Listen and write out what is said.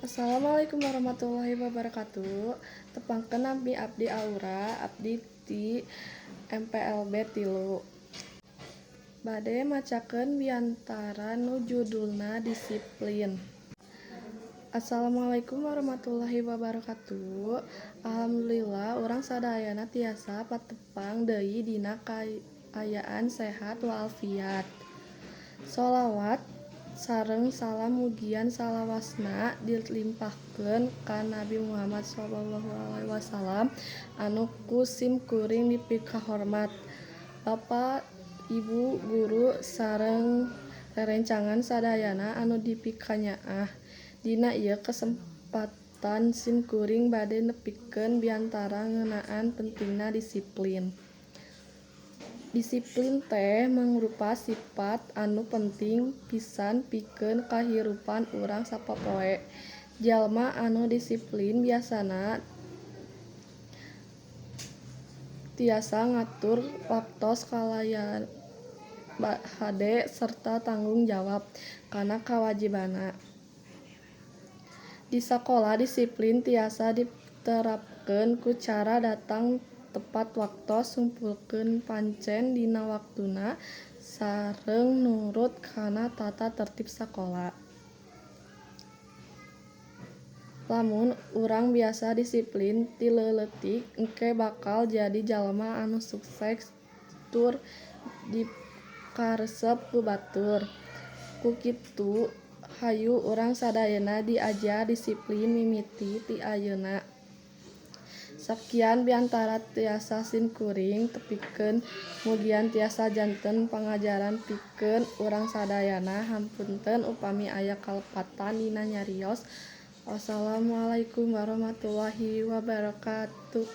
Assalamualaikum warahmatullahi wabarakatuh. Tepangkeun nami abdi Aura, abdi ti MPLB 3. Bade macakeun biantara nu judulna disiplin. Assalamualaikum warahmatullahi wabarakatuh. Alhamdulillah urang sadayana tiasa patepang deui dina kaayaan sehat walafiat. Sholawat sareng salam mugia salawasna dilimpahkeun ka Nabi Muhammad shallallahu alaihi wasallam anu ku sim kuring dipikahormat. Bapa, Ibu guru sareng rerencangan sadayana anu dipikanyaah. Dina ieu kasempatan sim kuring bade nepikeun biantara ngeunaan pentingna disiplin. Disiplin teh mangrupa sipat anu penting pisan pikeun kahirupan urang sapopoe. Jalma anu disiplin biasana tiasa ngatur waktos kalayan hade sarta tanggung jawab kana kawajibanna. Di sakola disiplin tiasa diterapkeun ku cara datang tepat waktos, ngumpulkeun pancen dina waktuna, sareng nurut kana tata tertib sakola. Lamun urang biasa disiplin ti leuleutik engke bakal jadi jalma anu sukses tur dipikaresep ku batur. Ku kitu hayu urang sadayana diajar disiplin mimiti ti ayeuna. Sakian biantara tiasa sim kuring tepikeun mugia tiasa janten pangajaran pikeun urang sadayana hapunten upami aya kalepatan dina nyarios. Wassalamualaikum warahmatullahi wabarakatuh.